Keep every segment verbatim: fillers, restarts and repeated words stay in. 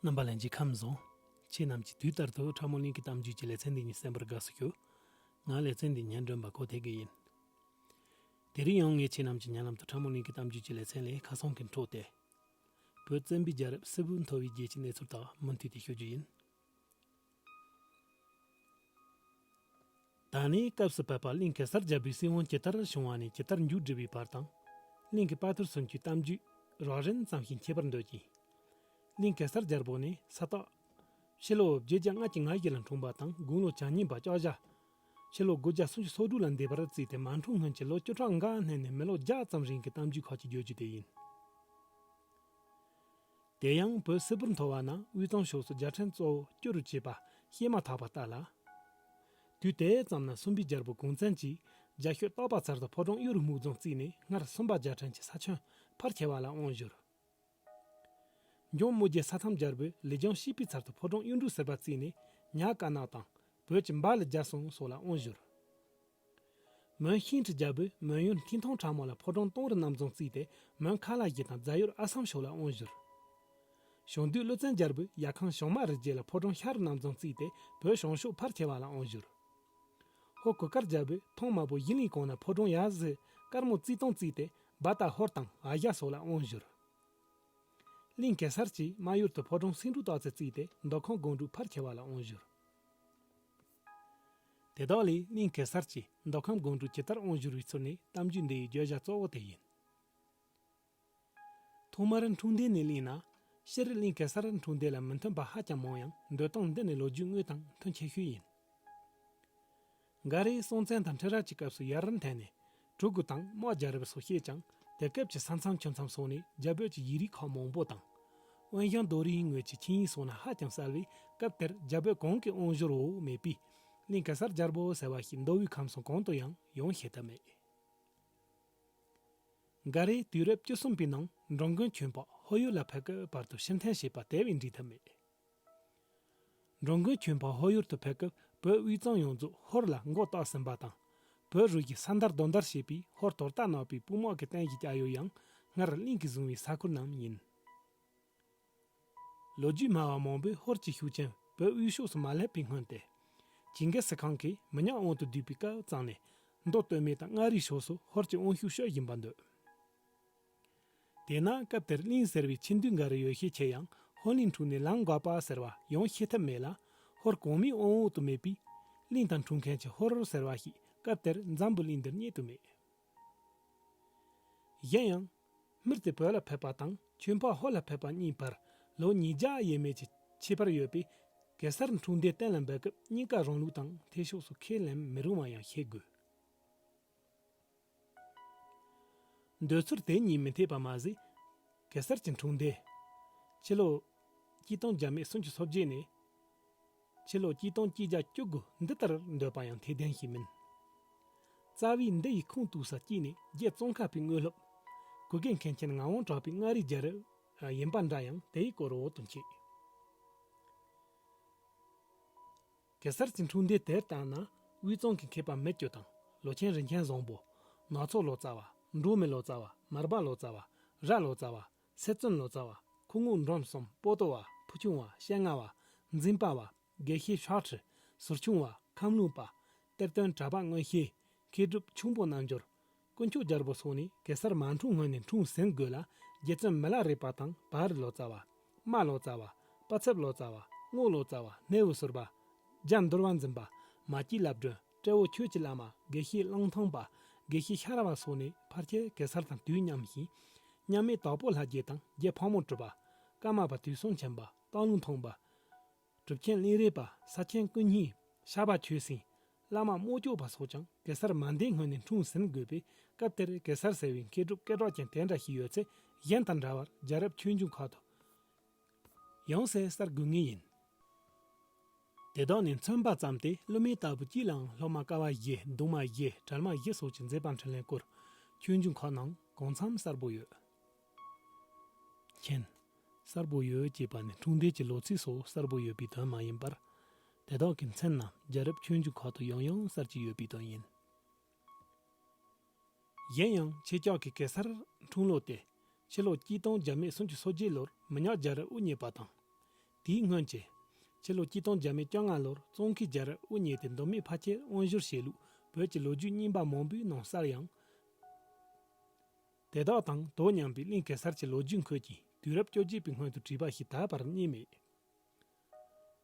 རྣམ་པ་ལྷན་རྒྱས་ཁམས་བཟང་། ཁྱེད་རྣམས་ཀྱིས་དུས་ལྟར་དུ་ཁྲ་མོ་གླིང་གི་གཏམ་རྒྱུད་ཀྱི་ལེ་ཚན་འདི་ཉིད་གསན་པར་དགའ་བསུ་ཞུ། ང་ལེ་ཚན་འདི་སྙན་སྒྲོན་པ་གོ་ཐེ་གི་ཡིན། དེ་རིང་ཡང་ངས་ཁྱེད་རྣམས་ཀྱི་སྙན་ལམ་དུ་ཁྲ་མོ་གླིང་གི་གཏམ་རྒྱུད་ཀྱི་ལེ་ཚན་ལས་ཁ་སང་གི་འཕྲོ་སྟེ། བོད་བཙན་པོའི་རྒྱལ་རབས་སིལ་བུར་འཐོར་བའི་རྗེས་ཀྱི་གནས་ཚུལ་དག་མུ་མཐུད་དེ་ཞུ་རྒྱུ་ཡིན། ད་ནི་སྐབས་སུ་བབས་པ་གླིང་གེ་སར་རྒྱལ་པོའི་སྲིད་དབང་ཇི་ལྟར་བྱུང་བ་ནས་ཇི་ལྟར་མཇུག་བསྒྲིལ་བའི་བར་དང་། གླིང་གི་དཔའ་ཐུལ་སུམ་ཅུའི་གཏམ་རྒྱུད་རོ་རིན་ཙམ་ཞིག་འཆད་པར་འདོད་ཅིང་། གླིང་གེ་སར་རྒྱལ་པོ་ནི་ས་སྟག་ཕྱི་ལོ་བརྒྱད་བརྒྱ་ལྔ་བཅུ་ང་བཞི་ལ་འཁྲུངས་པ་དང་དགུང་ལོ་གྱ་གཉིས་པ་ལྕགས་བཞག་ཕྱི་ལོ་དགུ་བརྒྱ་སུམ་ཅུ་སོ་དྲུག་ལ་འདས་པར་བརྩིས་ཏེ་མ་འཁྲུངས་སྔོན་གྱི་ལོ་བཅུ་ཕྲག་འགའ་བསྣན་ནས་མི་ལོ་བརྒྱ་ཙམ་རིང་གི་གཏམ་རྒྱུད་ཁག་ཅིག་བརྗོད་རྒྱུ་དེ་ཡིན། དེ་ཡང་བོད་སིལ་བུར་འཐོར་བ་ན་དབུས་གཙང་ཕྱོགས་སུ་རྒྱལ་ཕྲན་གཙོ་བོ་བཅུ་རུ་བཅད་པ་བཤད་མ་ཐག་པ་ལྟར་ལ། དུས་དེ་ཙམ་ན་སུམ་པའི་རྒྱལ་པོ་གོང་བཙན་གྱིས་རྒྱལ་ཤོད་སྟག་པ་ཚལ་དུ་ཕོ་བྲང་གཡུ་རུ་སྨུག་རྫོང་བརྩིགས་ནས་སྔར་སུམ་པ་རྒྱལ་ཕྲན་གྱི་ས་ཁྱོན་ཕར་ཁྱེར་བ་ལ་དབང་བསྒྱུར། འཇང་མུ་རྒྱལ་ས་ཐམ་རྒྱལ་པོས་ལི་ལྗང་བྱིས་པའི་ཚལ་དུ་ཕོ་བྲང་གཡུ་འབྲུག་ཟེར་བ་བརྩིགས་ནས་ཉ་དཀར་ནག་དང་བོད་ཀྱི་འབའ་ལི་རྒྱལ་སྲུང་སོགས་ལ་དབང་བསྒྱུར། མོན་ཤིང་ཁྲི་རྒྱལ་པོས་མོན་ཡུལ་མཐིང་ཐང་ཁྲ་མོ་ལ་ཕོ་བྲང་སྟོང་རི་རྣམ་རྫོང་བརྩིགས་ཏེ་མོན་ཁ་ལ་ཡི་དང་རྫ་ཡུལ་ཨ་སམ་ཕྱོགས་ལ་དབང་བསྒྱུར། ཞང་བདུད་ཀླུ་བཙན་རྒྱལ་པོས་ཡར་ཁང་ཞང་མ་རི་རྗེ་ལ་ཕོ་བྲང་ཤར་རི་རྣམ་རྫོང་བརྩིགས་ཏེ་བོད་བྱང་ཕྱོགས་ཕར་ཁྱེར་བ་ལ་དབང་བསྒྱུར། ཧོར་གུར་དཀར་རྒྱལ་པོས་ཐང་དམར་པོ་གཞི་གླིང་གོང་ན་ཕོ་བྲང་ཡ་ཟི་དཀར་མོ་རྩིས་སྟོང་བརྩིགས་ཏེ་བ་དང་ཧོར་དང་ཨ་ཞ་སོགས་ལ་དབང་བསྒྱུར། གླིང་གེ་སར་གྱིས་རྨ་ཡུལ་དུ་ཕོ་བྲང་སེང་འབྲུག་སྟག་རྩེ་བརྩིགས་ཏེ་མདོ་ཁམས་སྒང་དྲུག་ཕར་ཁྱེར་བ་ལ་དབང་བསྒྱུར། དེ་དག་ལས་གླིང་གེ་སར་གྱིས་མདོ་ཁམས་སྒང་དྲུག་ཇི་ལྟར་དབང་བསྒྱུར་བའི་ཚུལ་ནི་གཏམ་རྒྱུད་འདི་ཡི་བརྗོད་བྱ་གཙོ་བོ་དེ་ཡིན། ཐོག་མར་འཁྲུངས་འདས་ནས་གླེང་ན། སྤྱིར་གླིང་གེ་སར་འཁྲུངས་འདས་ལ་མི་མཐུན་པ་ཧ་ཅང་མང་ཡང་འདོད་སྟངས་འདི་ནི་ལོ་རྒྱུས་དངོས་དང་མཐུན་ཆེ་ཤོས་ཡིན། འགའ་རེས་སྲོང་བཙན་དང་ཁྲི་རལ་གྱི་སྐབས་སུ་ཡར་འཐེན་ནས་གྲུ་གུ་དང་དམག་རྒྱལ་རབས་སོགས་བཤད་ཀྱང་དེ་སྐབས་ཀྱི་ས་མཚམས་ཆུ་མཚམས་སོགས་ནི་རྒྱ་བོད་ཀྱི་ཡིག་རིགས་ཁག་མང་པོ་དང་། དབོན་ཞང་རྡོ་རིང་ངོས་ཀྱི་ཆིངས་ཡིག་སོགས་ནི་ཧ་ཅང་གསལ་བས་སྐབས་དེར་རྒྱ་བོད་གང་གི་དབང་བསྒྱུར་འོག་མེད་པས་གླིང་གེ་སར་རྒྱལ་པོ་ཟེར་བ་ཞིག་མདོ་དབུས་ཁམས་གསུམ་གང་དུ་ཡང་ཡོང་ཤེས་ཐབས་མེད། འགའ་རེས་དུས་རབས་བཅུ་གསུམ་པའི་ནང་འགྲོ་མགོན་ཆོས་འཕགས་ཧོར་ཡུལ་ལ་ཕེབས་སྐབས་བར་དུ་ཕྱིར་འཐེན་བྱས་པ་དེ་བས་འགྲིག་ཐབས་མེད། འགྲོ་མགོན་ཆོས་འཕགས་ཧོར་ཡུལ་དུ་ཕེབས་སྐབས་བོད་དབུས་གཙང་ཡོངས་རྫོགས་ཧོར་ལ་མགོ་བཏགས་ཟིན་པ་དང་། བོད་རུ་ཡི་ས་མཐར་རྡུང་དར་བྱས་པས་ཧོར་དོ་རྟ་ནག་པོའི་དཔུང་དམག་གི་རྟེན་གཞི་བཅའ་ཡུལ་ཡང་སྔར་གླིང་གིས་བཟུང་བའི་ས་ཁུལ་རྣམས་ཡིན། ལོ་རྒྱུས་སྨྲ་བ་མང་པོས་ཧོར་གྱི་ཤུགས་རྐྱེན་བོད་དབུས་ཕྱོགས་སུ་མ་སླེབས་པའི་སྔོན་ཏེ། ཅིང་གེ་སི་ཁང་གིས་མི་ཉག་དབང་དུ་བསྡུས་པའི་སྐབས་ཙམ་ནས་མདོ་སྟོད་སྨད་དང་མངའ་རིས་ཕྱོགས་སུ་ཧོར་གྱི་དབང་ཤུགས་སྤྱོད་བཞིན་པ་འདུག། དེས་ན་སྐབས་དེར་གླིང་ཟེར་བའི་ཆེ་འདུས་འགའ་རེ་ཡོད་ཤས་ཆེ་ཡང་ཧོར་གླིང་འཁྲུངས་ནས་ལམ་འགག་པ་ཟེར་བ་ཡང་བཤད་ཐབས་མེད་ལ། ཧོར་གོང་མའི་དབང་འོག་ཏུ་མེད་པས། གླིང་དང་འཁྲུངས་མཁན་གྱི་ཧོར་ཟེར་བ་ཞིག་སྐབས་དེར་འཛམ་བུ་གླིང་འདིར་རྙེད་དུ་མེད། གཞན་ཡང་། སྨིར་ཏེ་བོད་ལ་ཕེབས་པ་དང་ཆོས་འཕགས་ཧོར་ལ་ཕེབས་པ་གཉིས་བར་ལོ་ཉིས་བརྒྱ་ཡས་མས་ཀྱི་ཁྱད་པར་ཡོད་པས། གེ་སར་འཁྲུངས་འདས་གཏན་ལ་འབེབས་སྐབས་གཉིས་ཀ་རང་ལུགས་དང་ཐད་ཕྱོགས་སུ་ཁས་ལེན་མི་རུང་བ་ཡང་ཤེས་དགོས། འདོད་ཚུལ་དེ་གཉིས་མི་འཐད་པ་མ་ཟད། གེ་སར་གྱི་འཁྲུངས་འདས། ཕྱི་ལོ་གཅིག་སྟོང་བརྒྱ་མེད་སུམ་ཅུ་སོ་བརྒྱད་ནས། ཕྱི་ལོ་གཅིག་སྟོང་གཅིག་བརྒྱ་བཅུ་དགུ་འདི་ལྟར་འདོད་པ་ཡང་ཐེར་འདོན་ཞིག་མིན། རྩ་བའི་འདི་ཡི་ཁུངས་གཏུགས་ས་གཅིག་ནི་རྗེ་ཙོང་ཁ་པའི་དངོས་སློབ། གུ་གེ་མཁན་ཆེན་ངག་དབང་གྲགས་པའི་མངའ་རིས་རྒྱལ་རབས་ཡིན་པ་འདྲ་ཡང་དེའི་སྐོར་འོག་ཏུ་མཆིས། གེ་སར་གྱི་འཁྲུངས་འདས་དེར་བལྟས་ན་དབུས་གཙང་གི་མཁས་པ་མི་བཅུ་དང་ལོ་ཆེན་རིན་ཆེན་བཟང་པོ། ནག་ཚོ་ལོ་ཙཱ་བ། འབྲོག་མི་ལོ་ཙཱ་བ། མར་པ་ལོ་ཙཱ་བ། ར་ལོ་ཙཱ་བ། སེ་བཙུན་ལོ་ཙཱ་བ། ཁུ་ངོ་འབྲོམ་གསུམ། པོ་ཏོ་བ། ཕུ་ཆུང་བ། ཤེ་ང་བ། འཛིན་པ་བ། དགེ་བཤེས་ཤག་ཁྲི། ཟུར་ཆུང་བ། ཁམས་ལུང་པ། གཏེར་སྟོན་གྲགས་པ་མངོན་ཤེས། མཁས་གྲུབ་ཁྱུང་པོ་རྣལ་འབྱོར། དཀོན་མཆོག་རྒྱལ་པོ་སོགས་ནས་གེ་སར་མ་འཁྲུངས་སྔོན་ནས་འཁྲུངས་ཟིན་དགོས་ལ། རྗེ་བཙུན་མི་ལ་རས་པ་དང་བ་རི་ལོ་ཙཱ་བ། རྨ་ལོ་ཙཱ་བ། པ་ཚབ་ལོ་ཙཱ་བ། རྔོག་ལོ་ཙཱ་བ། སྣེའུ་ཟུར་པ། རྒྱ་འདུལ་བ་འཛིན་པ། མ་སྐྱེས་བླ་སྒྲོན། སྤྲེའུ་ཆོས་ཀྱི་བླ་མ། དགེ་བཤེས་གླང་ཐང་པ། དགེ་བཤེས་ཤ་ར་བ་སོགས་ནས་ཕལ་ཆེར་གེ་སར་དང་དུས་མཉམ་ཞིང་། མཉམ་མེད་དྭགས་པོ་ལྷ་རྗེ་དང་རྗེ་ཕག་མོ་གྲུ་པ། ཀརྨ་པ་དུས་གསུམ་མཁྱེན་པ། སྟག་ལུང་ཐང་པ། གྲུབ་ཆེན་གླིང་རས་པ། ས་ཆེན་ཀུན་སྙིང་། ཤར་པ་ཆོས་སེང་། བླ་མ་རྨོག་ལྕོག་པ་སོགས་ཀྱང་གེ་སར་མ་འདས་སྔོན་ནས་འཁྲུངས་ཟིན་དགོས་པས། སྐབས་དེར་གེ་སར་ཟེར་བའི་མཁས་གྲུབ་སྐད་གྲགས་ཅན་དེ་འདྲ་ཞིག་ཡོད་ཚེ་གཞན་དང་འདྲ་བར་རྒྱལ་རབས་ཆོས་འབྱུང་ཁག་ཏུ་ཡང་གསལ་གསལ་དགོས་ངེས་ཡིན། དེ་དག་ནས་མཚོན་པ་ཙམ་སྟེ་སློབ་མའི་ལྟ་བུ་གཅིག་ལའང་སློབ་མ་ཀ་བ་བཞི། གདུང་མ་བཞི། གྲལ་མ་བཞི་སོགས་ཀྱི་མཛད་པ་འཕྲིན་ལས་སྐོར་ཆོས་འབྱུང་ཁག་ནང་གང་འཚམ་གསལ་པོ་ཡོད། མཁྱེན། གསལ་པོ་ཡོད་ཅེས་པ་ནི་འཁྲུངས་འདས་ཀྱི་ལོ་ཚིགས་སོགས་གསལ་པོ་ཡོད་པའི་དོན་མ་ཡིན་པར། དེ་དག་གི་མཚན་རྣམས་རྒྱལ་རབས་ཆོས་འབྱུང་ཁག་ཏུ་ཡང་ཡང་གསལ་གྱི་ཡོད་པའི་དོན་ཡིན། གཞན་ཡང་ཁྱེད་ཅག་གི་གེ་སར་འཁྲུངས་ལོ་སྟེ། ཕྱི་ལོ་གཅིག་སྟོང་བརྒྱ་མེད་སུམ་ཅུ་སོ་བརྒྱད་ལོར་མི་ཉག་རྒྱལ་རབས་དབུ་བརྙེས་པ་དང་། དེའི་སྔོན་གྱི་ཕྱི་ལོ་ཆིག་སྟོང་བརྒྱ་མེད་བཅོ་ལྔ་ལོར་ཙོང་ཁའི་རྒྱལ་རབས་དབུ་བརྙེས་ཏེ་མདོ་སྨད་ཕལ་ཆེར་དབང་བསྒྱུར་བྱས་ལུགས་བོད་ཀྱི་ལོ་རྒྱུས་རྙིང་པ་མང་པོའི་ནང་གསལ་ཡང་། དེ་དག་དང་དོ་མཉམ་པའི་གླིང་གེ་སར་གྱི་ལོ་རྒྱུས་འཁོད་ཀྱི་དུས་རབས་བཅོ་བརྒྱད་པའི་སྔོན་དུ་བྲིས་པ་ཞིག་ད་བར་རྙེད་མེད།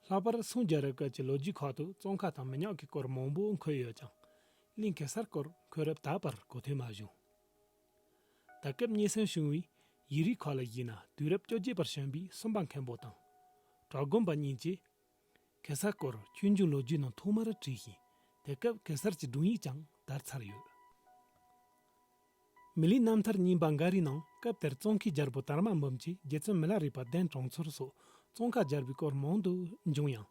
ལྷག་པར་སུང་རྒྱལ་རབས་སྐབས་ཀྱི་ལོ་རྒྱུས་ཁག་ཏུ་ཙོང་ཁ་དང་མི་ཉག་གི་སྐོར་མང་པོ་འཁོད་ཡོད་ཀྱང་། གླིང་གེ་སར་སྐོར་འཁོད་རབས་ད་བར་གོ་ཐོས་མ་བྱུང་། ད་སྐབས་རྙེད་སོན་བྱུང་བའི་ཡིག་རིགས་ཁག་ལ་གཞིགས་ན་དུས་རབས་བཅོ་བརྒྱད་པར་བྱོན་པའི་སུམ་པ་མཁན་པོ་དང་། གྲགས་སྒོམ་པ་གཉིས་ཀྱིས་གེ་སར་སྐོར་ཆོས་འབྱུང་ལོ་རྒྱུས་ནང་ཐོག་མར་བྲིས་ཤིང་། དེ་སྐབས་གེ་སར་གྱི་སྒྲུང་ཡིག་ཀྱང་དར་ཚར་ཡོད། མི་ལུས་རྣམ་ཐར་རྙིང་པ་འགའ་རེའི་ནང་སྐབས་དེར་ཙོང་ཁའི་རྒྱལ་པོ་དར་མ་འབུམ་གྱིས་རྗེ་བཙུན་མི་ལ་རས་པ་གདན་དྲངས་ཚུལ་སོགས་ཙོང་ཁ་རྒྱལ་པོའི་སྐོར་མང་དུ་འབྱུང་ཡང་།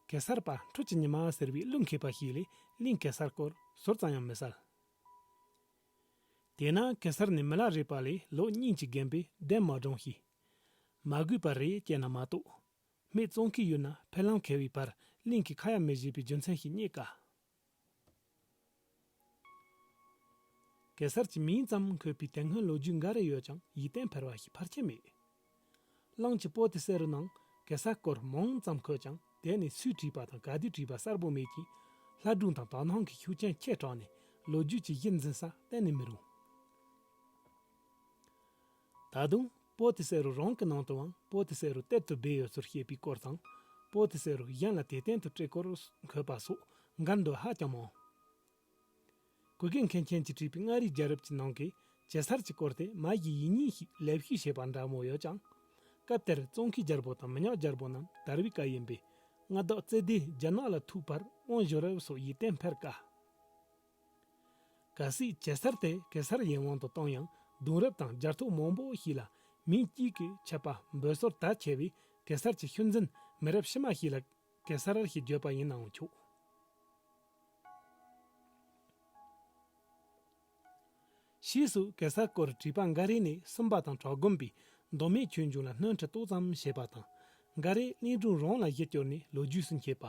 གེ་སར་པ་འཕྲུལ་གྱི་ཉི་མ་ཟེར་བའི་གླུ་མཁས་པ་ཞིག་ལས་གླིང་གེ་སར་སྐོར་ཟུར་ཙམ་ཡང་མི་གསལ། དེས་ན་གེ་སར་ནི་མི་ལ་རས་པ་ལས་ལོ་གཉིས་ཀྱི་རྒན་པས་གདན་མ་དྲངས་ཤིང་། མ་གུས་པ་རེད་ཅེ་ན་མ་གཏོགས། སྨད་ཙོང་ཁའི་ཡུལ་ན་ཕེབས་ལམ་འཁེལ་བའི་བར་གླིང་གི་ཁ་ཡ་མི་བཞེས་པའི་རྒྱུ་མཚན་ཞིག་རྙེད་དཀའ། གེ་སར་གྱི་མིང་ཙམ་འཁོད་པའི་དེ་སྔོན་ལོ་རྒྱུས་འགའ་རེ་ཡོད་ཀྱང་ཡིག་རྟེན་འཕེར་བ་ཞིག་ཕལ་ཆེར་མེད། གླིང་གི་པོ་ཏི་སེ་རུ་ནང་གེ་སར་སྐོར་མང་ཙམ་འཁོད་ཀྱང་དེ་ནི་སུས་བྲིས་པ་དང་ག་དུས་བྲིས་པ་གསལ་པོ་མེད་ཀྱི། ལྷ་སྒྲུང་དང་དག་སྣང་གི་ཤུགས་རྐྱེན་ཆེ་དྲགས་ནས་ལོ་རྒྱུས་ཀྱི་གཞི་འཛིན་ས་གཏན་ནས་མི་རུང་། ད་དུང་པོ་ཏི་སེ་རུ་རང་གི་ནང་དུའང་པོ་ཏི་སེ་རུ་གཏེར་དུ་སྦས་ཡོད་ཚུལ་བཤད་པའི་སྐོར་དང་། པོ་ཏི་སེ་རུ་གཞན་ལ་དེ་སྟེང་དུ་བྲིས་སྐོར་འཁོད་པ་སོགས་འགལ་འདུ་ཧ་ཅང་མང་། གུ་གེ་མཁན་ཆེན་གྱིས་བྲིས་པའི་མངའ་རིས་རྒྱལ་རབས་ཀྱི་ནང་གི་གེ་སར་གྱི་སྐོར་དེ་མ་གཞི་ཡིག་རྙིང་ཞིག་ལེབ་བཤུས་བྱས་པ་འདྲ་མོ་ཡོད་ཀྱང་། སྐབས་དེར་ཙོང་ཁའི་རྒྱལ་པོ་དང་མི་ཉག་རྒྱལ་པོ་རྣམས་དར་བའི་སྐབས་ཡིན་པས་མངའ་བདག་ཙེ་དེ་རྒྱ་ནག་ལ་ཐུག་པར་དབང་བསྒྱུར་རབས་སོགས་ཡིག་རྟེན་འཕེར་དཀའ། གལ་སྲིད་གེ་སར་དེ་གེ་སར་ཡིན་དབང་དུ་བཏང་ཡང་གདུང་རབས་དང་རྒྱལ་ཐོ་མང་པོ་ཞིག་ལ་མིང་གཅིག་གི་ཆད་པ་འབོད་སྲོལ་དར་ཆེ་བས་གེ་སར་གྱི་ཤུལ་འཛིན་མི་རབས་ཕྱི་མ་ཞིག་ལ་གེ་སར་ཞེས་བརྗོད་པ་ཡིན་ནའང་ཆོག། ཕྱིས་སུ་གེ་སར་སྐོར་བྲིས་པ་འགའ་རེ་ནི་སུམ་པ་དང་གྲགས་སྒོམ་པས་མདོ་སྨད་ཆོས་འབྱུང་ལ་སྣོན་འཕྲི་ཏོག་ཙམ་བྱས་པ་དང་། འགའ་རེས་གླིང་སྒྲུང་རང་ལ་གཞི་བསྐྱུར་ནས་ལོ་རྒྱུས་སུ་འཁྱེར་བ།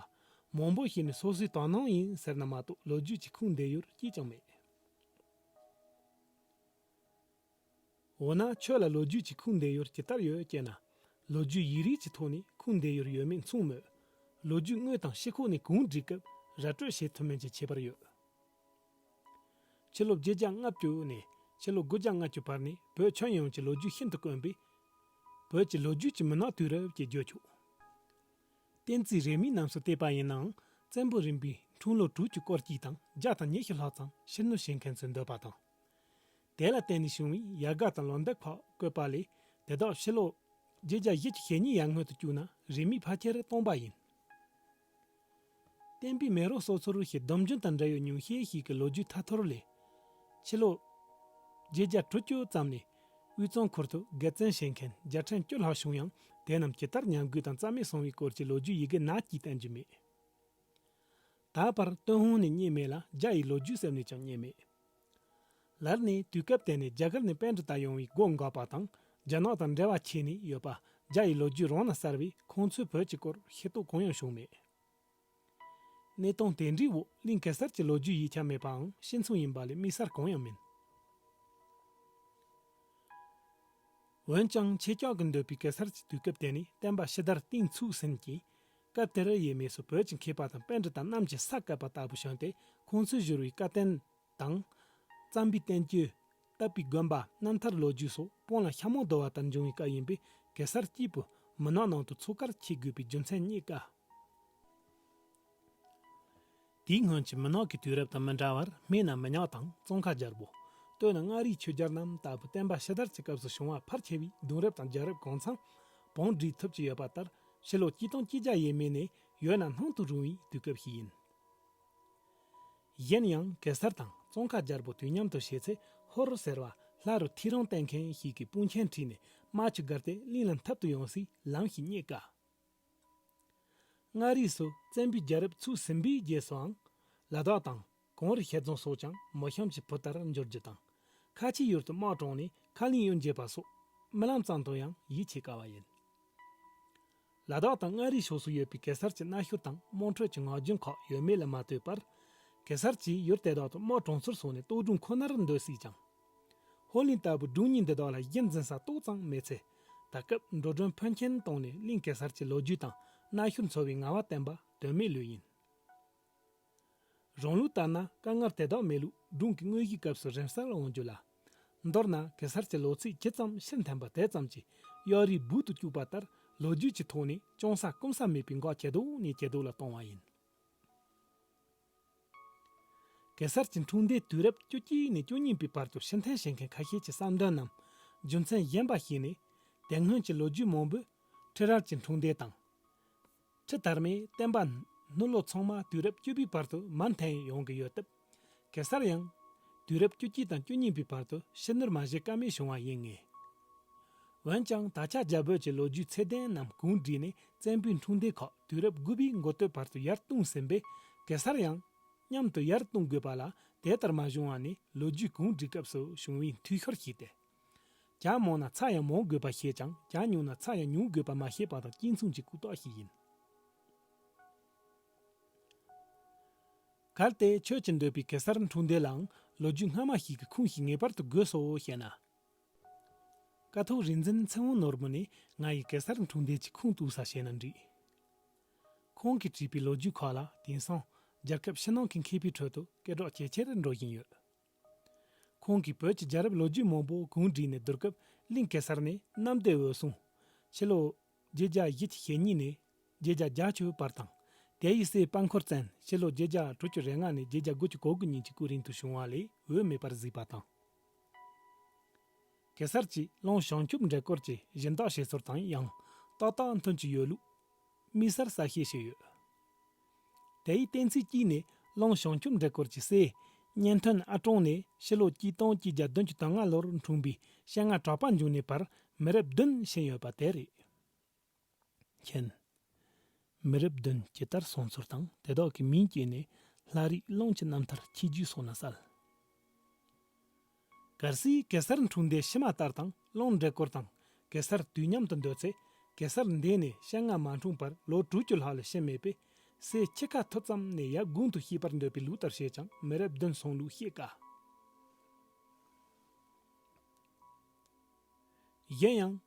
མང་པོ་ཞིག་ནི་སོ་སོའི་དག་སྣང་ཡིན་ཟེར་ན་མ་གཏོགས་ལོ་རྒྱུས་ཀྱི་ཁུངས་འདེད་ཡུལ་གཅིག་ཀྱང་མེད། འོ་ན་ཆོས་ལ་ལོ་རྒྱུས་ཀྱི་ཁུངས་འདེད་ཡུལ་ཇི་ལྟར་ཡོད་ཅེ་ན། ལོ་རྒྱུས་ཡིག་རིགས་ཀྱི་ཐོག་ནས་ཁུངས་འདེད་ཡུལ་ཡོད་མེད་མཚུངས་མོད། ལོ་རྒྱུས་དངོས་དང་ཕྱི་ཁོག་ནས་གང་བྲིས་སྐབས་ར་སྤྲོད་བྱེད་ཐུབ་མིན་གྱི་ཁྱད་པར་ཡོད། ཕྱི་ལོ་བརྒྱད་བརྒྱ་ལྔ་བཅུ་ནས་ཕྱི་ལོ་དགུ་བརྒྱ་ལྔ་བཅུ་བར་ནས་བོད་ཁྱོན་ཡོངས་ཀྱི་ལོ་རྒྱུས་ཤིན་ཏུ་དཀོན་པས། བོད་ཀྱི་ལོ་རྒྱུས་ཀྱི་མུན་ནག་དུས་རབས་ཀྱི་བརྗོད་ཆོག། བསྟན་རྩིས་རིས་མེད་རྣམས་སུ་བལྟས་པ་ཡིན་ནའང་བཙན་པོ་རིམ་པའི་འཁྲུངས་ལོ་དྲུག་ཅུ་སྐོར་གཅིག་དང་བརྒྱ་དང་ཉི་ཤུ་ལྷག་ཙམ་ཕྱིར་སྣོན་བྱེད་མཁན་ཚོས་འདོད་པ་དང་། དེ་ལ་བརྟེན་ནས་བྱུང་བའི་ཡལ་ག་དང་ལོ་འདབ་ཁག་བཀོད་པ་ལས་དེ་དག་ཕྱི་ལོ་བརྒྱད་བརྒྱ་བཞི་བཅུ་ཞེ་གཉིས་ཡར་སྔོན་དུ་བཅུག་ན་རིས་མེད་ཕལ་ཆེར་སྟོང་པ་ཡིན། བསྟན་པའི་མེ་རོ་གསོ་ཚུལ་ཞེས་སྡོམ་རྒྱུན་དང་འབྲེལ་ཡོད་ཉུང་ཤས་ཤིག་གི་ལོ་རྒྱུས་ཐད་ཐོར་ལས། ཕྱི་ལོ་བརྒྱད་བརྒྱ་དྲུག་ཅུ་ཙམ་ནས་དབུས་གཙང་ཁུལ་དུ་དགེ་བཙུན་བྱེད་མཁན་རྒྱལ་ཕྲན་བཅུ་ལྷག་བྱུང་ཡང་དེ་རྣམས་ཇི་ལྟར་ཉམས་རྒུད་དང་རྩ་མེད་སོང་བའི་སྐོར་གྱི་ལོ་རྒྱུས་ཡི་གེ་ནག་གིས་བསྟན་རྒྱུ་མེད། ད་བར་ཏུན་ཧོང་ནས་རྙེད་མེད་ལ་རྒྱ་ཡི་ལོ་རྒྱུས་ཟེར་ནས་ཀྱང་རྙེད་མེད། ལར་ནས་དུས་སྐབས་དེ་ནས་རྒྱ་གར་ནས་པཎྜི་ཏ་ཡོང་བའི་སྒོ་འགག་པ་དང་རྒྱ་ནག་དང་འབྲེལ་བ་ཆད་ནས་ཡོད་པ་རྒྱ་ཡི་ལོ་རྒྱུས་རང་ལ་གསལ་བས་ཁོང་ཚོས་བོད་ཀྱི་སྐོར་ཤེས་རྟོགས་གང་ཡང་བྱུང་མེད། གནས་སྟངས་དེ་འདྲའི་འོག་གླིང་གེ་སར་གྱི་ལོ་རྒྱུས་ཡིག་ཆ་མེད་པའང་ཕྱི་མཚུངས་ཡིན་པ་ལས་དམིགས་བསལ་གང་ཡང་མིན། འོན་ཀྱང་ཁྱེད་ཅག་གིས་འདོད་པའི་གེ་སར་གྱི་དུས་སྐབས་དེ་ནི་བསྟན་པ་ཕྱི་དར་གཏིང་ཚུགས་ཟིན་ཅིང་། སྐབས་དེར་ཡས་མས་སུ་བོད་ཀྱི་མཁས་པ་དང་པཎྜི་ཏ་རྣམས་ཀྱིས་ས་བཀབ་པ་ལྟ་བུ་བྱུང་སྟེ་ཁོང་ཚོས་བཞུར་བའི་བཀའ་བསྟན་དང་། བརྩམས་པའི་བསྟན་བཅོས། བཏབ་པའི་དགོན་པ། རྣམ་ཐར་ལོ་རྒྱུས་སོགས་སྤང་ལ་ཤ་མོ་བརྡོལ་བ་ལྟར་འབྱུང་བའི་སྐབས་ཡིན་པས་གེ་སར་སྐྱེས་བུ་མུན་ནག་ནང་དུ་འཚོ་གར་འཁྱེར་དགོས་པའི་རྒྱུ་མཚན་རྙེད་དཀའ། དེའི་སྔོན་གྱི་མུན་ནག་གི་དུས་རབས་དང་མི་འདྲ་བར་སྨད་ན་མི་ཉག་དང་ཙོང་ཁ་རྒྱལ་པོ། སྟོད་ན་མངའ་རིས་ཆོས་རྒྱལ་རྣམས་ལྟ་བུ་བསྟན་པ་ཕྱི་དར་གྱི་སྐབས་སུ་བྱུང་བ་ཕལ་ཆེ་བའི་གདུང་རབས་དང་རྒྱལ་རབས་གང་ཚང་བང་བསྒྲིགས་ཐུབ་ཀྱི་ཡོད་པ་ལྟར་ཕྱི་ལོ་གཅིག་སྟོང་གཅིག་བརྒྱ་ཡས་མས་ནས་ཡོད་ན་སྣང་དུ་རུང་བའི་དུས་སྐབས་ཤིག་ཡིན། གཞན་ཡང་གེ་སར་དང་ཙོང་ཁ་རྒྱལ་པོ་དུས་མཉམ་དུ་བྱེད་ཚེ་ཧོར་ཟེར་བ་ལྷ་རུ་ཐེའུ་རང་བསྟེན་མཁན་ཞིག་གིས་དཔུང་ཆེན་ཁྲིད་ནས་རྨ་ཆུ་བརྒལ་ཏེ་གླིང་ལ་འཐབ་ཏུ་ཡོང་སའི་ལམ་ཞིག་རྙེད་དཀའ། མངའ་རིས་སུ་བཙན་པོའི་རྒྱལ་རབས་ཚུགས་ཟིན་པའི་རྗེས་སུའང་ལ་དྭགས་དང་གངས་རི་ཞལ་རྫོང་སོགས་ཀྱང་མི་ཤམ་གྱི་བུ་ལྟར་འགྱུར་རྒྱུ་དང་། ཁ་ཆེའི་ཡུལ་དུ་དམག་དྲངས་ནས་ཁ་གླིང་གཡུལ་འགྱེད་པ་སོགས་རྨི་ལམ་ཙམ་དུ་ཡང་ཡིད་ཆེས་དཀའ་བ་ཡིན། ལ་དྭགས་དང་མངའ་རིས་ཕྱོགས་སུ་ཡོད་པའི་གེ་སར་གྱི་མནའ་ཤུལ་དང་དམངས་ཁྲོད་ཀྱི་ངག་རྒྱུན་ཁག་ཡོད་མེད་ལ་མ་ལྟོས་པར། གེ་སར་གྱིས་ཡུལ་དེ་དག་ཏུ་དམག་དྲངས་ཚུལ་སོགས་ནི་རྟོག་སྒྲུང་ཁོ་ནར་འདོད་སྲིད་ཀྱང་། ཧོར་གླིང་ལྟ་བུ་སྒྲུང་གཉིས་འདི་དག་ལ་གཞི་འཛིན་ས་ཏོག་ཙམ་མེད་ཚེ། ད་སྐབས་འགྲོ་གྲོན་ཕོན་ཆེན་བཏང་ནས་གླིང་གེ་སར་གྱི་ལོ་རྒྱུས་དང་གནའ་ཤུལ་འཚོ་བའི་ངལ་བ་བསྟེན་པ་དོན་མེད་ལོས་ཡིན། རང་ལུགས་ལྟར་ན་དཀའ་ངལ་དེ་དག་མེད་ལུགས་སྒྲུང་གི་དངོས་གཞིའི་སྐབས་སུ་རིམ་གསལ་འོང་རྒྱུ་ལ། མདོར་ན་གེ་སར་གྱི་ལོ་ཚིགས་ཇི་ཙམ་ཕྱིར་འཐེན་པ་དེ་ཙམ་གྱིས་གཡའ་རིས་སྦུག་ཏུ་བཅུག་པ་ལྟར་ལོ་རྒྱུས་ཀྱི་ཐོག་ནས་ཅུང་ཟད་སྐུམ་ས་མེད་པའི་འགག་ཇེ་ལྡོག་ནས་ཇེ་ལྡོག་ལ་གཏོང་བ་ཡིན། གེ་སར་གྱི་འཁྲུངས་འདས་དུས་རབས་བཅུ་གཅིག་ནས་བཅུ་གཉིས་པའི་བར་དུ་ཕྱིར་འཐེན་བྱེད་མཁན་ཁ་ཤས་ཀྱི་བསམ་འདུན་ནམ་རྒྱུ་མཚན་གཞན་པ་ཞིག་ནི། དེ་སྔོན་གྱི་ལོ་རྒྱུས་མང་པོས་ཁྲི་རལ་གྱི་འཁྲུངས་འདས་དང་། ཁྲི་དར་མའི་བསྟན་པ་སྣོད་ལོ་ཚང་མ་དུས་རབས་བཅུ་པའི་བར་དུ་མར་འཐེན་ཡོང་གི་ཡོད་སྟབས། གེ་སར་ཡང་དུས་རབས་བཅུ་གཅིག་དང་བཅུ་གཉིས་པའི་བར་དུ་ཕྱིར་ནུར་མ་བྱེད་ཀ་མེད་བྱུང་བ་ཡིན་ངེས། འོན་ཀྱང་ད་ཆ་རྒྱ་བོད་ཀྱི་ལོ་རྒྱུས་ཚད་ལྡན་རྣམས་གུང་བསྒྲིགས་ནས་བཙན་པོའི་འཁྲུངས་འདས་ཁག་དུས་རབས་དགུ་པའི་འགོ་སྟོད་བར་དུ་ཡར་བཏང་ཟིན་པས། གེ་སར་ཡང་མཉམ་དུ་ཡར་གཏོང་དགོས་པ་ལ་དེ་ལྟར་མ་བྱུང་བ་ནི་ལོ་རྒྱུས་གུང་བསྒྲིགས་སྐབས་སུ་བྱུང་བའི་འཐུས་ཤོར་ཞིག་སྟེ། གྱ་མང་ན་ཚ་ཡང་མང་དགོས་པ་ཤེས་ཀྱང་གྱ་ཉུང་ན་ཚ་ཡང་ཉུང་དགོས་པ་མ་ཤེས་པ་དང་གཅིག་མཚུངས་ཀྱི་ལྐུགས་རྟགས་ཤིག་ཡིན། གལ་ཏེ་ཆོས་ཀྱི་འདོད་པའི་གེ་སར་འཁྲུངས་འདས་ལའང་ལོ་རྒྱུས་སྔ་མ་ཞིག་གི་ཁུངས་ཤིག་ངེས་པར་དུ་དགོས་སོ་ཞེ་ན། ཀཿཐོག་རིག་འཛིན་ཚེ་དབང་ནོར་བུ་ནས་ང་ཡི་གེ་སར་འཁྲུངས་འདས་ཀྱི་ཁུངས་གཏུགས་ས་ཞེ་ན་འགྲིག། ཁོང་གིས་བྲིས་པའི་ལོ་རྒྱུས་ཁག་ལ་དེང་སང་རྒྱལ་ཁབ་ཕྱི་ནང་གི་མཁས་པའི་ཁྲོད་དུ་སྐད་གྲགས་ཇེ་ཆེར་འགྲོ་བཞིན་ཡོད། ཁོང་གིས་བོད་ཀྱི་རྒྱལ་རབས་ལོ་རྒྱུས་མང་པོ་གུང་བསྒྲིགས་ནས་བསྡུར་སྐབས་གླིང་གེ་སར་ནི་གནམ་བདེ་འོད་སྲུང་། ཕྱི་ལོ་བརྒྱད་བརྒྱ་བཞི་བཅུ་ཞེ་གཉིས་ནས་བརྒྱད་བརྒྱ་བརྒྱད་ཅུ་བར་དང་། དེ་ཡི་སྲས་དཔལ་འཁོར་བཙན་ཕྱི་ལོ་བརྒྱད་བརྒྱ་དྲུག་ཅུ་རེ་ལྔ་ནས་བརྒྱད་བརྒྱ་དགུ་བཅུ་གོ་དགུ་ཉིན་གྱི་སྐུ་རིང་དུ་བྱུང་བ་ལས་འོས་མེད་པར་གཟིགས་པ་དང་། གེ་སར་གྱིས་གླིང་བྱང་ཆུབ་འདྲེ་སྐོར་གྱི་སྦྱིན་བདག་བྱས་ཚུལ་དང་ཡང་ཏག་ཏག་མཐུན་གྱི་ཡོད་ལུགས་དམིགས་བསལ་གསལ་བཤད་བྱས་ཡོད། དེའི་གཏན་ཚིགས་གཅིག་ནི་གླིང་བྱང་ཆུབ་འདྲེ་སྐོར་གྱི་སྲས་གཉན་ཐོན་ཨ་ཀྲོང་ནས་ཕྱི་ལོ་གཅིག་སྟོང་གཅིག་བརྒྱ་བདུན་ཅུ་དོན་ལྔ་ལོར་འཁྲུངས་པའི་སྤྱན་སྔ་གྲགས་པ་འབྱུང་གནས་བར་མི་རབས་བདུན་ཕྱིན་ཡོད་པ་དེ་རེད། མཁྱེན། མི་རབས་བདུན་ཇི་ལྟར་སོང་ཚུལ་དང་དེ་དག་གི་མིང་བཅས་ནས་ལྷ་རིས་གླིང་གི་རྣམ་ཐར་ཆེ་བརྒྱུད་སོགས་ན་གསལ། གལ་སྲིད་གེ་སར་འཁྲུངས་འདས་ཕྱི་མ་ལྟར་དང་གླིང་འདྲེ་སྐོར་དང་གེ་སར་དུས་མཉམ་དུ་འདོད་ཚེ་གེ་སར་འདས་ནས་སྤྱན་སྔ་མ་འཁྲུངས་པར་ལོ་དྲུག་ཅུ་ལྷག་ལས་ཕྱིན་མེད་པས་སྲས་ཁྱི་ཁ་ཐུབ་ཙམ་ནས་ཡབ་དགུང་དུ་སྐྱེས་པར་འདོད་པའི་ལུགས་ལྟར་བྱས་ཀྱང་མི་རབས་བདུན་སོང་ལུགས་བཤད་དཀའ། གཞན་ཡང་།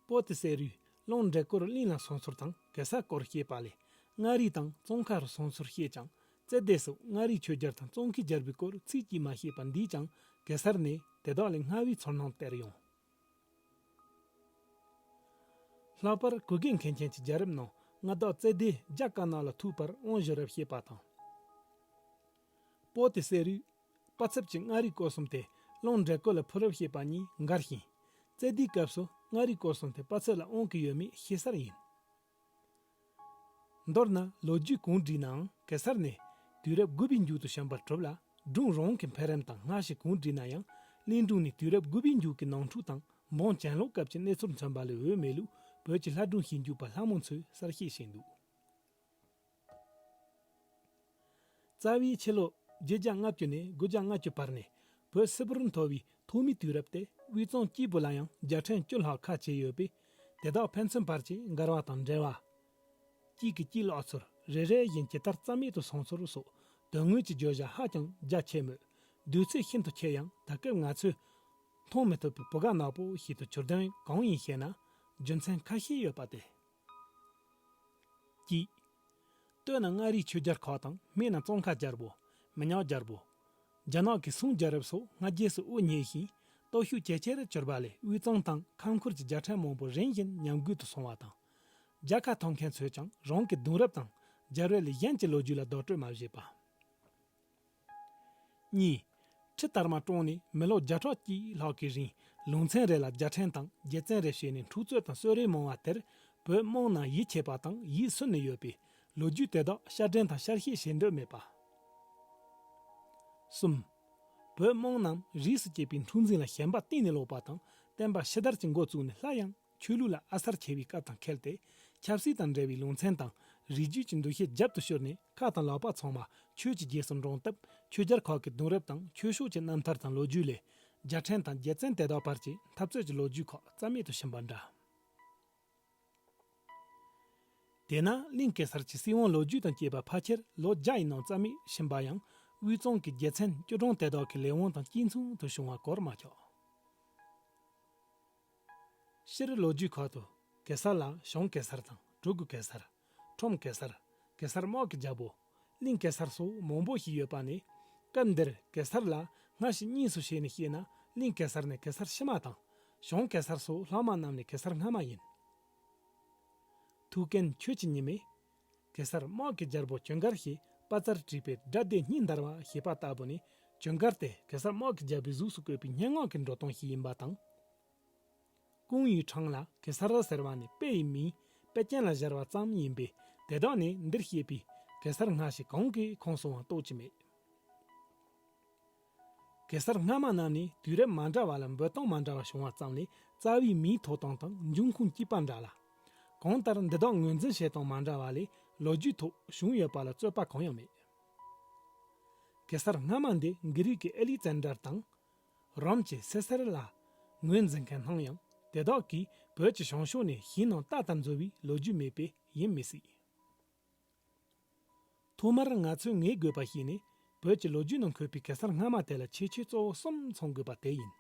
པོ་ཏི་སེ་རུས་གླིང་འདྲེ་སྐོར་གླིང་ལ་སོང་ཚུལ་དང་གེ་སར་སྐོར་བཤད་པ་ལས་མངའ་རིས་དང་ཙོང་ཁ་རུ་སོང་ཚུལ་བཤད་ཀྱང་ཙེ་དེ་སོགས་མངའ་རིས་ཆོས་རྒྱལ་དང་ཙོང་ཁའི་རྒྱལ་པོའི་སྐོར་ཚིག་གཅིག་མ་བཤད་པ་འདིས་ཀྱང་གེ་སར་ནི་དེ་དག་ལས་སྔ་བའི་ཚོར་སྣང་སྟེར་ཡོང་། ལྷག་པར་གུ་གེ་མཁན་ཆེན་གྱི་རྒྱལ་རབས་ནང་མངའ་བདག་ཙེ་དེ་རྒྱ་དཀར་ནག་ལ་ཐུག་པར་དབང་ཞུ་རབས་བཤད་པ་དང་། པོ་ཏི་སེ་རུས་པ་ཚབ་ཀྱི་མངའ་རིས་སྐོར་གསུམ་དེ་གླིང་འདྲེ་སྐོར་ལ་ཕུལ་རབས་བཤད་པ་གཉིས་འགལ་ཞིང་། ཙེ་དེའི་སྐབས་སུ་མངའ་རིས་སྐོར་གསུམ་དེ་པ་ཚབ་ལ་དབང་གི་ཡོད་མེད་ཤེས་གསལ་ཡིན། མདོར་ན་ལོ་རྒྱུས་གུང་བསྒྲིགས་ནའང་གེ་སར་ནི་དུས་རབས་དགུ་པའི་མཇུག་ཏུ་བྱོན་པར་གྲུབ་ལ་སྒྲུང་རང་གི་འཕེལ་རིམ་དང་སྔ་ཕྱི་གུང་བསྒྲིགས་ན་ཡང་གླིང་སྒྲུང་ནི་དུས་རབས་དགུ་པའི་མཇུག་གི་ནང་འཁྲུག་དང་འབངས་གྱེན་ལོག་སྐབས་ཀྱི་གནས་ཚུལ་མཚོན་པ་ལས་འོས་མེད་ལུགས་བོད་ཀྱི་ལྷ་སྒྲུང་ཞིབ་འཇུག་པ་ལྷ་མོ་མཚོས་གསལ་བཤད་བྱས་འདུག། རྩ་བའི་ཕྱི་ལོ་བརྒྱད་བརྒྱ་ལྔ་བཅུ་ནས་དགུ་བརྒྱ་ལྔ་བཅུ་བར་ནས་བོད་སིལ་བུར་འཐོར་བའི་ཐོག་མའི་དུས་རབས་ཏེ་དབུས་གཙང་སྐྱེས་བུ་ལ་ཡང་རྒྱལ་ཕྲན་བཅུ་ལྷག་ཁ་བྱེ་ཡོད་པས་དེ་དག་ཕན་ཚུན་བར་གྱི་འགལ་བ་དང་འབྲེལ་བ། གཅིག་གིས་གཅིག་བརླག་ཚུལ་རེ་རེ་བཞིན་ཇི་ལྟར་རྩ་མེད་དུ་སོང་ཚུལ་སོགས་དོན་དངོས་ཀྱི་བརྗོད་བྱ་ཧ་ཅང་རྒྱ་ཆེ་མོད་བསྡུས་ཚད་ཤིན་ཏུ་ཆེ་ཡང་ད་སྐབས་ང་ཚོས་མཐོང་མི་ཐུབ་པའི་བུ་ག་ནག་པོ་ཞིག་ཏུ་གྱུར་དོན་གང་ཡིན་ཞེ་ན་རྒྱུ་མཚན་ཁ་ཤས་ཡོད་པ་སྟེ། གཅིག། སྟོད་ན་མངའ་རིས་ཆོས་རྒྱལ་ཁག་དང་སྨད་ན་ཙོང་ཁ་རྒྱལ་པོ། མི་ཉག་རྒྱལ་པོ། རྒྱ་ནག་གི་སུང་རྒྱལ་རབས་སོགས་སྔ་རྗེས་སུ་དབུ་བརྙེས་ཤིང་སྟོབས་ཤུགས་ཇེ་ཆེར་གྱུར་པ་ལས་དབུས་གཙང་དང་ཁམས་ཁུལ་གྱི་རྒྱལ་ཕྲན་མང་པོ་རིམ་བཞིན་ཉམས་རྒུད་དུ་སོང་བ་དང་། རྒྱལ་ཁ་ཐོབ་མཁན་ཚོས་ཀྱང་རང་གི་གདུང་རབས་དང་རྒྱལ་བའི་ལས་གཞན་གྱི་ལོ་རྒྱུས་ལ་རྡོག་བྲོས་མ་བྱས་པ། གཉིས། ཁྲི་དར་མ་བཀྲོངས་ནས་མི་ལོ་བརྒྱ་ཕྲག་གཅིག་ལྷག་གི་རིང་ལུང་ཚན་རེ་ལ་རྒྱལ་ཕྲན་དང་རྒྱལ་བཙན་རེ་བྱས་ནས་འཁྲུག་རྩོད་དང་གསོད་རེས་མང་བ་དེར་བོད་དམངས་རྣམས་ཡིད་ཆེས་པ་དང་ཡིད་སུན་ནས་ཡོད་པས་ལོ་རྒྱུས་དེ་དག་བསྐྱར་དྲན་དང་བསྐྱར་བཤད་བྱེད་འདོད་མེད་པ། གསུམ། བོད་དམངས་རྣམས་རིས་སུ་བཅད་པའི་འཁྲུག་འཛིང་ལ་ཞེན་པ་གཏིང་ནས་ལོག་པ་དང་བསྟན་པ་ཕྱི་དར་གྱི་འགོ་བཙུགས་ནས་སླར་ཡང་ཆོས་ལུགས་ལ་ཨ་གསར་ཆེ་བའི་སྐབས་དང་འཁེལ་ཏེ་ཆབ་སྲིད་དང་འབྲེལ་བའི་ལུང་ཚན་དང་རིགས་རྒྱུད་ཀྱི་འདུ་ཤེས་རྒྱབ་ཏུ་བསྐྱུར་ནས་ཁ་དང་ལག་པ་ཚང་མ་ཆོས་ཀྱི་རྗེས་སུ་འབྲངས་སྟབས་ཆོས་རྒྱལ་ཁག་གི་གདུང་རབས་དང་ཆོས་ཕྱོགས་ཀྱི་རྣམ་ཐར་དང་ལོ་རྒྱུས་ལས་རྒྱལ་ཕྲན་དང་རྒྱལ་བཙན་དེ་དག་བར་གྱི་འཐབ་རྩོད་ཀྱི་ལོ་རྒྱུས་ཁག་རྩ་མེད་དུ་ཕྱིན་པ་འདྲ། དེས་ན་གླིང་གེ་སར་གྱི་སྲིད་དབང་ལོ་རྒྱུས་དང་བཅས་པ་ཕལ་ཆེར་ལོ་བརྒྱ་ཡི་ནང་རྩ་མེད་ཕྱིན་པ་ཡང་དབུས་གཙང་གི་རྒྱལ་མཚན་བཅུ་གྲངས་དེ་དག་གི་ལས་དབང་དང་གཅིག་མཚུངས་དུ་བྱུང་བ་གོར་མ་ཆོག། སྤྱིར་ལོ་རྒྱུས་ཁག་ཏུ་གེ་སར་ལ་བྱང་གེ་སར་དང་གྲི་གུ་གེ་སར། ཁྲོམ་གེ་སར། གེ་སར་དམག་གི་རྒྱལ་པོ། གླིང་གེ་སར་སོགས་མང་པོ་ཞིག་ཡོད་པ་ནས། སྐབས་འདིར་གེ་སར་ལ་སྔ་ཕྱི་གཉིས་སུ་ཕྱེ་ནས་བཤད་ན། གླིང་གེ་སར་ནི་གེ་སར་ཕྱི་མ་དང་། བྱང་གེ་སར་སོགས་ལྷག་མ་རྣམས་ནི་གེ་སར་སྔ་མ་ཡིན། ཐུའུ་བཀྭན་ཆོས་ཀྱི་ཉི་མས། གེ་སར་དམག་གི་རྒྱལ་པོ་ཇུན་གར་ཞེས་པ་ཙར་བྲིས་པའི་སྒྲ་སྡེ་གཉིས་འདར་བ་ཞེས་པ་ལྟ་བུ་ནི། ཇུན་གར་དེ་གེ་སར་དམག་གི་རྒྱལ་པོའི་གཟུགས་སུ་བཀོད་པའི་སྙན་ངག་གི་འགྲོ་སྟངས་ཤིག་ཡིན་པ་དང་། ཀུང་ཡུའི་ཁྲང་ལ་གེ་སར་ཟེར་བ་ནི་དཔེ་ཡི་མིང་པད་ཅན་ལ་སྦྱར་བ་ཙམ་ཡིན་པས། དེ་དག་ནི་འདིར་བཤད་པའི་གེ་སར་སྔ་ཕྱི་གང་གི་ཁོངས་སུའང་གཏོགས་ཀྱི་མེད། གེ་སར་སྔ་མ་རྣམས་ནི་དུས་རབས་མ་འདྲ་བ་ལ་འབོད་སྟངས་མ་འདྲ་བ་བྱུང་བ་ཙམ་ལས། རྩ་བའི་མིང་ཐོགས་སྟངས་དང་འབྱུང་ཁུངས་གཅིག་པ་འདྲ་ལ། གང་ལྟར་འདི་དག་ངོས་འཛིན་བྱེད་སྟངས་མ་འདྲ་བ་ལས། ལོ་རྒྱུས་ཐོག་བྱུང་ཡོད་པ་ལ་རྩོད་པ་གང་ཡང་མེད། གེ་སར་སྔ་མ་འདི་གྷི་རིག་གི་ཨེ་ལི་ཙན་ཌར་དང་། རོམ་གྱི་སེ་སར་ལ་ངོས་འཛིན་མཁན་སྣང་ཡང་། དེ་དག་གིས་བོད་ཀྱི་བྱང་ཕྱོགས་ནས་ཞིང་ནང་རྟ་ལྟར་འཛུལ་བའི་ལོ་རྒྱུས་མེད་པས་ཡིན་མི་སྲིད། ཐོག་མར་ང་ཚོས་ངེས་དགོས་པ་ཞིག་ནི། བོད་ཀྱི་ལོ་རྒྱུས་ནང་འཁོད་པའི་གེ་སར་སྔ་མ་དེ་ལ་ཁྱད་ཆོས་གཙོ་བོ་གསུམ་མཚོན་དགོས་པ་དེ་ཡིན།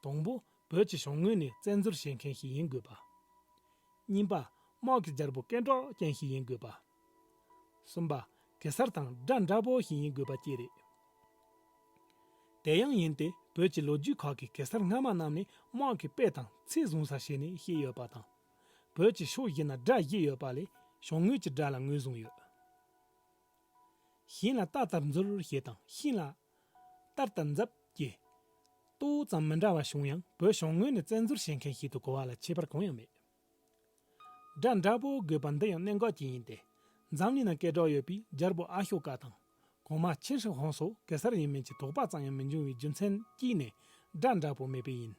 དང་པོ། བོད་ཀྱི་བྱང་ངོས་ནས་བཙན་འཛུལ་བྱེད་མཁན་ཞིག་ཡིན་དགོས་པ། གཉིས་པ། དམག་གི་རྒྱལ་པོ་སྐད་གྲགས་ཅན་ཞིག་ཡིན་དགོས་པ། གསུམ་པ། གེ་སར་དང་དགྲ་འདྲ་པོ་ཞིག་ཡིན་དགོས་པ་བཅས་རེད། དེ་ཡང་ཡིན་ཏེ། བོད་ཀྱི་ལོ་རྒྱུས་ཁག་གི་གེ་སར་སྔ་མ་རྣམས་ནི་དམག་གི་དཔེ་དང་ཚད་བཟུང་ས་བྱས་ནས་བཤད་ཡོད་པ་དང་། བོད་ཀྱི་ཕྱོགས་བཞི་ན་དགྲ་བཞི་ཡོད་པ་ལས། བྱང་ངོས་ཀྱི་དགྲ་ལ་ངོས་བཟུང་ཡོད། ཞིང་ལ་རྟ་ལྟར་འཛུལ་ཞེས་དང་། ཤིང་ལ་རྟ་ལྟར་འཛབ་ཀྱི་ལྟོ་ཙམ་མི་འདྲ་བ་བྱུང་ཡང་། བོད་བྱང་ངོས་ནས་བཙན་འཛུལ་བྱེད་མཁན་ཞིག་ཏུ་གོ་བ་ལ་ཁྱད་པར་གང་ཡང་མེད། དགྲ་འདྲ་པོ་དགོས་པ་འདི་ཡང་གནད་འགག་ཅིག་ཡིན་ཏེ། འཛམ་གླིང་ན་སྐད་གྲགས་ཡོད་པའི་རྒྱལ་པོ་ཨ་ཤོ་ཀ་དང་། གོང་མ་ཆིན་ཧྲི་ཧོང་སོགས་གེ་སར་ཡིན་མིན་གྱི་དོགས་པ་ཙམ་ཡང་མི་འབྱུང་བའི་རྒྱུ་མཚན་གཅིག་ནི་དགྲ་འདྲ་པོ་མེད་པས་ཡིན།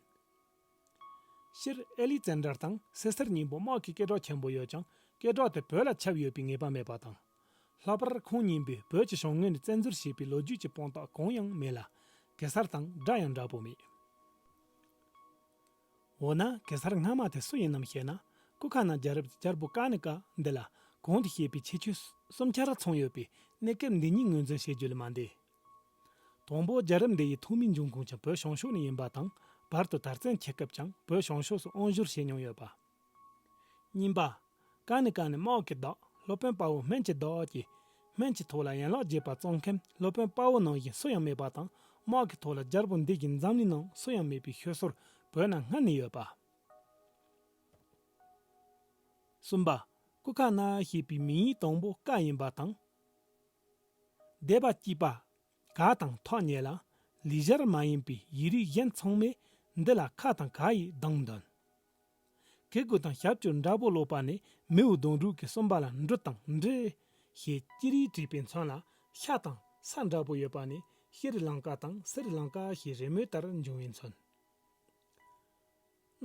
སྤྱིར་ཨེ་ལི་ཙན་ཌར་དང་སེ་སར་གཉིས་པོ་དམག་གི་སྐད་གྲགས་ཆེན་པོ་ཡོད་ཀྱང་། སྐད་གྲགས་དེ་བོད་ལ་ཁྱབ་ཡོད་པའི་ངེས་པ་མེད་པ་དང་། ལྷག་པར་ཁོང་གཉིས་པོས་བོད་ཀྱི་བྱང་ངོས་ནས་བཙན་འཛུལ་བྱས་པའི་ལོ་རྒྱུས་ཀྱི་དཔང་རྟགས་གང་ཡང་མེད་ལ། གེ་སར་དང་དགྲ་ཡང་འདྲ་པོ་མེད། འོ་ན་གེ་སར་སྔ་མ་དེ་སུ་ཡིན་ནམ་ཞེ་ན། ཀུ་ཁ་ན་རྒྱལ་རབས་ཀྱི་རྒྱལ་པོ་ཀ་ནི་ཀ་འདི་ལ་གོང་དུ་བཤད་པའི་ཁྱད་ཆོས་གསུམ་ཆར་མཚོན་ཡོད་པས། གནས་སྐབས་འདི་གཉིས་ངོས་འཛིན་བྱེད་རྒྱུ་ལས་མ་འདས། དང་པོ། རྒྱལ་རབས་འདི་ཡི་ཐོག་མའི་འབྱུང་ཁུངས་ཀྱང་བོད་བྱང་ཕྱོགས་ནས་ཡིན་པ་དང་། བར་དུ་དར་ཚན་འཁྱེར་སྐབས་ཀྱང་བོད་བྱང་ཕྱོགས་སུ་དབང་བསྒྱུར་བྱེད་མྱོང་ཡོད་པ། གཉིས་པ། ཀ་ནི་ཀ་ནི་དམག་གི་བདག་སློབ་དཔོན་དཔའ་བོ་སྨན་གྱི་བདག་གིས། སྨན་གྱི་ཐོག་ལ་ཡན་ལག་བརྒྱད་པ་བཙོང་མཁན་སློབ་དཔོན་དཔའ་བོ་ནང་བཞིན་སུ་ཡང་མེད་པ་དང་། དམག་གི་ཐོག་ལ་རྒྱལ་པོ་འདི་བཞིན་འཛམ་གླིང་ནང་སུ་ཡང་མེད་པའི་ཤོད་སོར་བོད་ན་སྔར་ནས་ཡོད་པ། གསུམ་པ། ཀུ་ཁ་ན་ཞེས་པའི་མིང་དང་པོ་ཀ་ཡིན་པ་དང་། སྡེ་པ་གཅིག་པ་ག་དང་ཐོག་ཉེ་ལ། ལུས་སྦྱར་མ་ཡིན་པའི་ཡིག་རིགས་གཞན་ཚང་མས་འདི་ལ་ཁ་དང་ག་ཡི་གདངས་འདོན། གི་གུ་དང་ཞབས་ཀྱུ་འདྲ་པོ་ལོག་པ་ནི་མིའུ་གདུང་དྲུག་གི་གསུམ་པ་ལ་འབྲུ་དང་འབྲས་ཞེས་ཅི་རིགས་བྲིས་པའི་མཚོན་ལ། ཤ་དང་ས་འདྲ་པོ་ཡོད་པ་ནི་ཤྲི་ལང་ཀ་དང་སི་རི་ལང་ཀ་ཞེས་རི་མོའི་ལྟར་འབྱུང་བའི་མཚོན།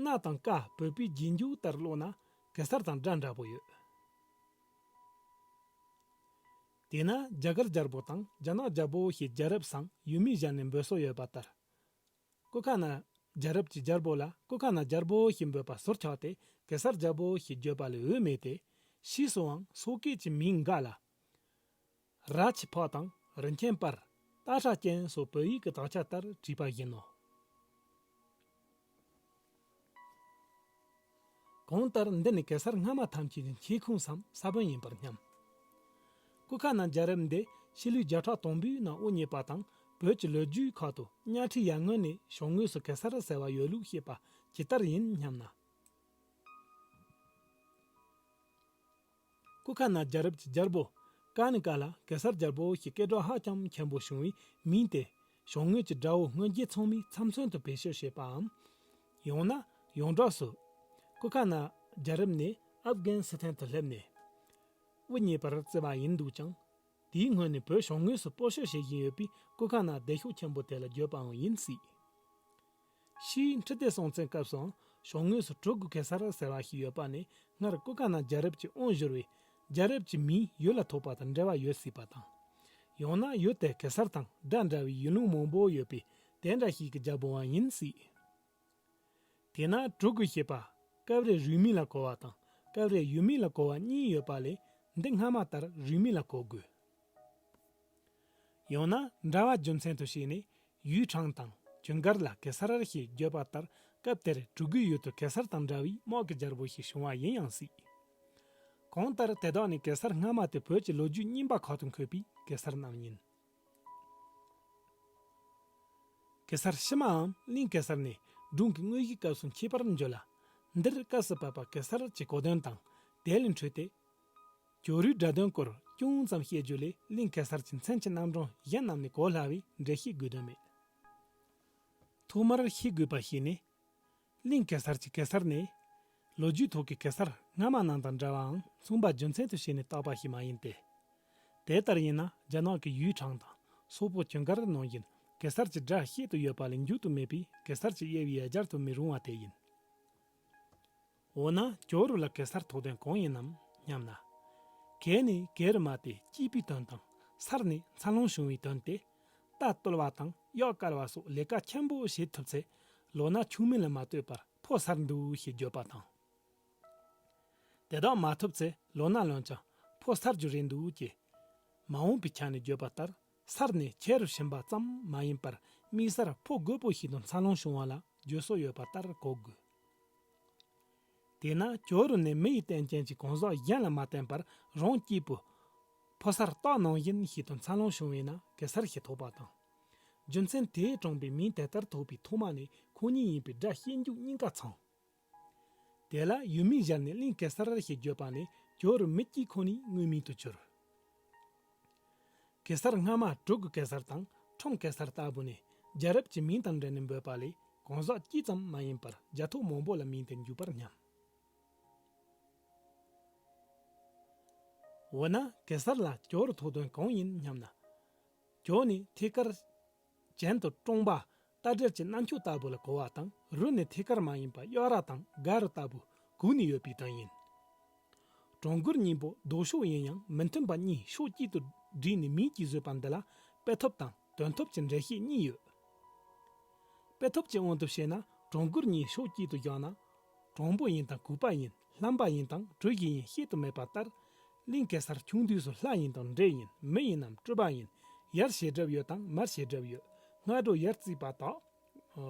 གནའ་དང་ཀ་བོད་པའི་རྗེས་འཇུག་ལྟར་ཀློག་ན་གེ་སར་དང་དགྲ་འདྲ་པོ་ཡོད། དེས་ན་རྒྱ་གར་རྒྱལ་པོ་དང་རྒྱ་ནག་རྒྱལ་པོ་ཞེས་རྒྱལ་རབས་སམ་ཡུལ་མིང་གཞན་ནས་འབོད་སྲོལ་ཡོད་པ་ལྟར། ཀུ་ཁ་ན་རྒྱལ་རབས་ཀྱི་རྒྱལ་པོ་ལ་ཀུ་ཁ་ན་རྒྱལ་པོ་ཞེས་འབོད་པ་ཟུར་ཆག་སྟེ་གེ་སར་རྒྱལ་པོ་ཞེས་བརྗོད་པ་ལས་འོས་མེད་དེ། ཕྱིས་སུའང་སོག་སྐད་ཀྱི་མིང་འགའ་ལ། ར་ཆི་ཕག་དང་རི་མཁན་པར། སྟག་ཁྲ་ཅན་སོགས་བོད་ཡིག་གི་དག་ཆ་ལྟར་བྲིས་པ་ཡིན་ནོ། གང་ལྟར་འདི་ནི་གེ་སར་སྔ་མ་ཐམས་ཅད་ཀྱི་མཆེད་ཁུངས་སམ་ས་བོན་ཡིན་པར་སྙམ། ཀུ་ཁ་ན་རྒྱལ་རབས་འདི་ཕྱི་ལོའི་བརྒྱ་ཕྲག་དང་པོའི་ནང་དབུ་བརྙེས་པ་དང་། བོད་ཀྱི་ལོ་རྒྱུས་ཁག་ཏུ་གཉའ་ཁྲི་ཡར་སྔོན་ནས་བྱང་ངོས་སུ་གེ་སར་ཟེར་བ་ཡོད་ལུགས་བཤད་པ་ཇི་ལྟར་ཡིན་སྙམ་ན། ཀུ་ཁ་ན་རྒྱལ་རབས་ཀྱི་རྒྱལ་པོ་ཀ་ནི་ཀ་ལ་གེ་སར་རྒྱལ་པོ་ཞེས་སྐད་གྲགས་ཧ་ཅང་ཆེན་པོ་བྱུང་བའི་མིང་དེ་བྱང་ངོས་ཀྱི་དགྲ་བོ་སྔོན་རྒྱལ་ཚང་མས་ཚབ་མཚོན་དུ་བེད་སྤྱོད་བྱེད་པའམ། ཡང་ན་ཡོངས་གྲགས་སུ་ཀུ་ཁ་ན་རྒྱལ་རབས་ནས་ཨབ་གྷན་སི་ཐན་དུ་སླེབས་ནས་དབུ་བརྙེས་པར་བརྩི་བ་ཡིན་འདུག་ཀྱང་། དེའི་སྔོན་ནས་བོད་བྱང་ངོས་སུ་སྤོ་སྤྱོད་བྱེད་བཞིན་ཡོད་པས་ཀུ་ཁ་ན་སྡེ་ཤོག་ཆེན་པོ་དེ་ལ་བརྗོད་པའང་ཡིན་སྲིད། ཕྱིས་ཁྲི་ལྡེ་སྲོང་བཙན་སྐབས་སུའང་བྱང་ངོས་སུ་གྲི་གུ་གེ་སར་ཟེར་བ་ཞིག་ཡོད་པ་ནི་སྔར་ཀུ་ཁ་ན་རྒྱལ་རབས་ཀྱི་དབང་བསྒྱུར་བས་རྒྱལ་རབས་ཀྱི་མིང་ཡུལ་ལ་ཐོགས་པ་དང་འབྲེལ་བ་ཡོད་སྲིད་པ་དང་། ཡང་ན་ཡུལ་དེ་གེ་སར་དང་དགྲ་འདྲ་བའི་ཡུལ་ལུང་མང་པོ་ཡོད་པས་དེ་འདྲ་ཞིག་གི་རྒྱལ་པོའང་ཡིན་སྲིད། དེས་ན་གྲི་གུ་ཞེས་པ་སྐབས་རེ་རུས་མིང་ལ་གོ་བ་དང་སྐབས་རེ་ཡུལ་མིང་ལ་གོ་བ་གཉིས་ཡོད་པ་ལས། འདི་སྔ་མ་ལྟར་རུས་མིང་ལ་གོ་དགོས། ཡང་ན་འདྲ་བ་རྒྱུ་མཚན་དུ་བྱས་ནས་ཡུའུ་ཁྲང་དང་ཇུན་གར་ལ་གེ་སར་ཞེས་བརྗོད་པ་ལྟར་ སྐབས་དེར་གྲུ་གུའི་ཡུལ་དུ་གེ་སར་དང་འདྲ་བའི་དམག་གི་རྒྱལ་པོ་ཞིག་བྱུང་བ་ཡིན་ཡང་སྲིད། གང་ལྟར་དེ་དག་ནི་གེ་སར་སྔ་མ་སྟེ་བོད་ཀྱི་ལོ་རྒྱུས་རྙིང་པ་ཁག་ཏུ་འཁོད་པའི་གེ་སར་རྣམས་ཡིན། གེ་སར་ཕྱི་མའམ་གླིང་གེ་སར་ནི་སྒྲུང་གི་དངོས་གཞིའི་སྐབས་སུ་མཆིས་པར་འགྱུར་ལ། འདིར་སྐབས་སུ་བབ་པ་གེ་སར་གྱི་གོ་དོན་དང་དེ་ལས་འཕྲོས་ཏེ། ཇོ་རུའི་སྒྲ་དོན་སྐོར་ཅུང་ཙམ་བཤད་རྒྱུ་ལས་གླིང་གེ་སར་གྱི་མཚན་གྱི་རྣམ་གྲངས་གཞན་རྣམས་ནི་གོ་སླ་བས་འགྲེལ་བཤད་དགོས་དོན་མེད། ཐོག་མར་ཤེས་དགོས་པ་ཞིག་ནི། གླིང་གེ་སར་གྱི་གེ་སར་ནི། ལོ་རྒྱུས་ཐོག་གི་གེ་སར་སྔ་མ་རྣམས་དང་འདྲ་བའམ་མཚུངས་པ་རྒྱུ་མཚན་དུ་བྱས་ནས་བཏགས་པ་ཞིག་མ་ཡིན་ཏེ། དེ་ལྟར་ཡིན་ན་རྒྱ་ནག་གི་ཡུས་ཁྲང་དང་སོག་པོ་ཇུན་གར་ནང་བཞིན་གེ་སར་གྱི་སྒྲ་བཤད་དུ་ཡོད་པ་ལས་འཇུག་ཏུ་མེད་པས་གེ་སར་གྱི་དབྱེ་བའི་དབྱེ་སྦྱར་དུ་མི་རུང་བ་དེ་ཡིན། འོ་ན་ཇོ་རུ་ལ་གེ་སར་ཐོགས་དོན་གང་ཡིན་ནམ་སྙམ་ན། གེ་ནི་གེ་རུ་མ་སྟེ་སྐྱེས་པའི་དོན་དང་སར་ནི་འཚར་ལོངས་བྱུང་བའི་དོན་ཏེ། རྟ་བཏུལ་བ་དང་གཡག་བཀལ་བ་སོགས་ལས་ཀ་ཆེན་པོ་བྱེད་ཐུབ་ཚེ་ལོ་ན་ཆུང་མིན་ལ་མ་ལྟོས་པར་ཕོ་གསར་འདུག་ཞེས་བརྗོད་པ་དང་། དེ་དག་མ་ཐུབ་ཚེ་ལོ་ན་ལོན་ཀྱང་ཕོ་གསར་རྒྱུ་རེད་འདུག་ཅེས། མ་འོངས་པའི་ཆ་ནས་བརྗོད་པ་ལྟར་གསར་ནི་ཆེ་རུ་ཕྱིན་པ་ཙམ་མ་ཡིན་པར་དམིགས་བསལ་ཕོ་རྒོད་པོ་ཞིག་ཏུ་འཚར་ལོངས་བྱུང་བ་ལ་བརྗོད་སྲོལ་ཡོད་པ་ལྟར་གོ་དགོས། དེས་ན་ཇོ་རུ་ནི་མི་ཡི་རྟེན་ཅན་གྱི་གང་ཟག་གཞན་ལ་མ་བརྟེན་པར་རང་སྐྱེས་བུ། ཕོ་གསར་སྟག་ནང་བཞིན་ཞིག་ཏུ་འཚར་ལོངས་བྱུང་བས་ན་གེ་སར་ཞེས་ཐོགས་པ་དང་། རྒྱུ་མཚན་དེས་དྲངས་པའི་མིང་དེ་ལྟར་ཐོགས་པའི་ཐོག་མ་ནི་ཁོ་ཉིད་ཡིན་པའི་སྒྲ་བཤད་འཇུག་གཉིས་ཀ་ཚང་། དེ་ལ་ཡུལ་མིང་སྦྱར་ནས་གླིང་གེ་སར་ཞེས་བརྗོད་པ་ནི་ཇོ་རུ་མི་སྐྱེས་ཁོ་ནའི་དངོས་མིང་དུ་གྱུར། གེ་སར་སྔ་མ་གྲུ་གུ་གེ་སར་དང་ཁྲོང་གེ་སར་ལྟ་བུ་ནི་རྒྱལ་རབས་ཀྱི་མིང་དང་འབྲེལ་ནས་འབོད་པ་ལས་གང་ཟག་གཅིག་ཙམ་མ་ཡིན་པར་རྒྱལ་ཐོག་མང་པོ་ལ་མིང་དེ་འཇུག་པར་སྙམ། འོ་ན་གེ་སར་ལ་ཇོ་རུ་ཐོགས་དོན་གང་ཡིན་སྙམ་ན། ཇོ་ནི་ཐད་ཀར་གྱེན་དུ་ཀྲོང་པ་རྟ་དྲེལ་གྱི་གནམ་ལྕགས་ལྟ་བུ་ལ་གོ་བ་དང་རུ་ནི་ཐད་ཀར་མ་ཡིན་པ་གཡག་རྭ་དང་སྒ་རུ་ལྟ་བུ་གུག་ནས་ཡོད་པའི་དོན་ཡིན། གྲོང་སྒོར་གཉིས་པོ་ལྡོག་ཕྱོགས་ཡིན་ཡང་མི་མཐུན་པ་གཉིས་ཕྱོགས་གཅིག་ཏུ་བསྒྲིལ་ནས་མིང་གཅིག་བཟོས་པ་འདི་ལ་དཔེ་ཐོབ་དང་དོན་ཐོབ་ཀྱི་འགྲེལ་བཤད་གཉིས་ཡོད། དཔེ་ཐོབ་ཀྱི་དབང་དུ་བྱས་ན་གྲོང་སྒོར་གཉིས་ཕྱོགས་གཅིག་ཏུ་བཞག་ན། གྲོང་པོ་ཡིན་དང་གུག་པ་ཡིན་ལྷམ་པ་ཡིན་དང་གྲུ་བཞི་ཡིན་བཤད་དུ་མེད་པ་ལྟར། གླིང་གེ་སར་ཆུང་དུས་སུ་ལྷ་ཡིན་དང་འདྲེ་ཡིན་མི་ཡིན་ནམ་སྤྲུལ་པ་ཡིན། ཡར་བྱེད་སྒྲུབ་ཡོད་དང་མར་བྱེད་སྒྲུབ་ཡོད། སྔ་དྲོ་ཡར་བརྩིས་པ་དག་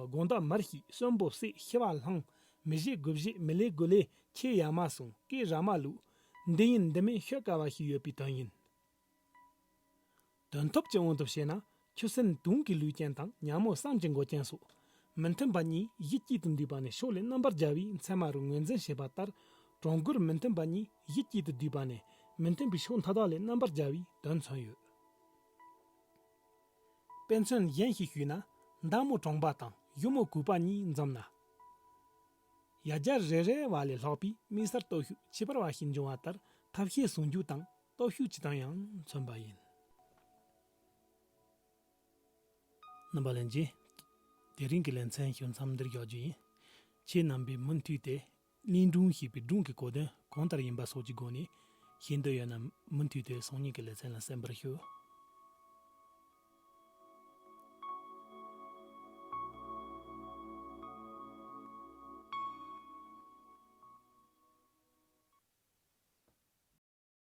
དགོང་དག་མར་བྱེད་གསོན་པོ་བསད་ཤི་བ་བསླང་། མི་བྱེད་དགུ་བྱེད་མི་ལས་དགུ་ལས་ཁྱེད་ཡ་མ་སོང་སྐད་ར་མ་ལུག་འདི་ཡིན་འདི་མིན་ཤོད་དཀའ་བ་ཞིག་ཡོད་པའི་དོན་ཡིན། དོན་ཐོབ་ཀྱི་དབང་དུ་བྱས་ན་ཆུ་སྲིན་དུང་གི་ལུས་ཅན་དང་ཉ་མོ་བསམ་གྱི་མགོ་ཅན་སོགས་མི་མཐུན་པ་གཉིས་གཞི་གཅིག་ཏུ་འདུས་པ་ནི་ཕྱོགས་ལས་རྣམ་པར་རྒྱལ་བའི་མཚན་མ་རུ་ངོས་འཛིན་བྱེད་པ་ལྟར་གྲོང་སྒོར་མི་མཐུན་པ་གཉིས་གཞི་གཅིག་ཏུ་འདུས་པ་ནི་མི་མཐུན་པའི་ཕྱོགས་མཐའ་དག་ལས་རྣམ་པར་རྒྱལ་བའི་དོན་མཚོན་ཡོད། དཔེ་མཚོན་གཞན་ཞིག་ཞུས་ན་མདའ་མོ་གྲོང་པ་དང་གཞུ་མོ་གུག་པ་གཉིས་འཛོམས་ན། ཡ་གྱལ་རེ་རེ་བ་ལས་ལྷག་པའི་དམིགས་བསལ་སྟོབས་ཤུགས་ཁྱད་པར་བ་ཞིག་འབྱུང་བ་ལྟར་ཐབས་ཤེས་ཟུང་འཇུག་དང་སྟོབས་ཤུགས་ཀྱི་དོན་ཡང་མཚོན་པ་ཡིན། རྣམ་པ་ལྷན་རྒྱས། དེ་རིང་གི་ལེ་ཚན་ཞུ་མཚམས་འདིར་བཞག་རྒྱུ་ཡིན། ཁྱེད་རྣམ་པས་མུ་མཐུད་དེ་གླིང་སྒྲུང་ཞེས་པའི་སྒྲུང་གི་གོ་དོན་གང་ལྟར་ཡིན་པ་སོགས་ཀྱི་སྒོ་ནས་ཤེས་འདོད་ཡོད་ན་མུ་མཐུད་དེ་སང་ཉིན་གྱི་ལེ་ཚན་ལ་གསན་པར་ཞུ།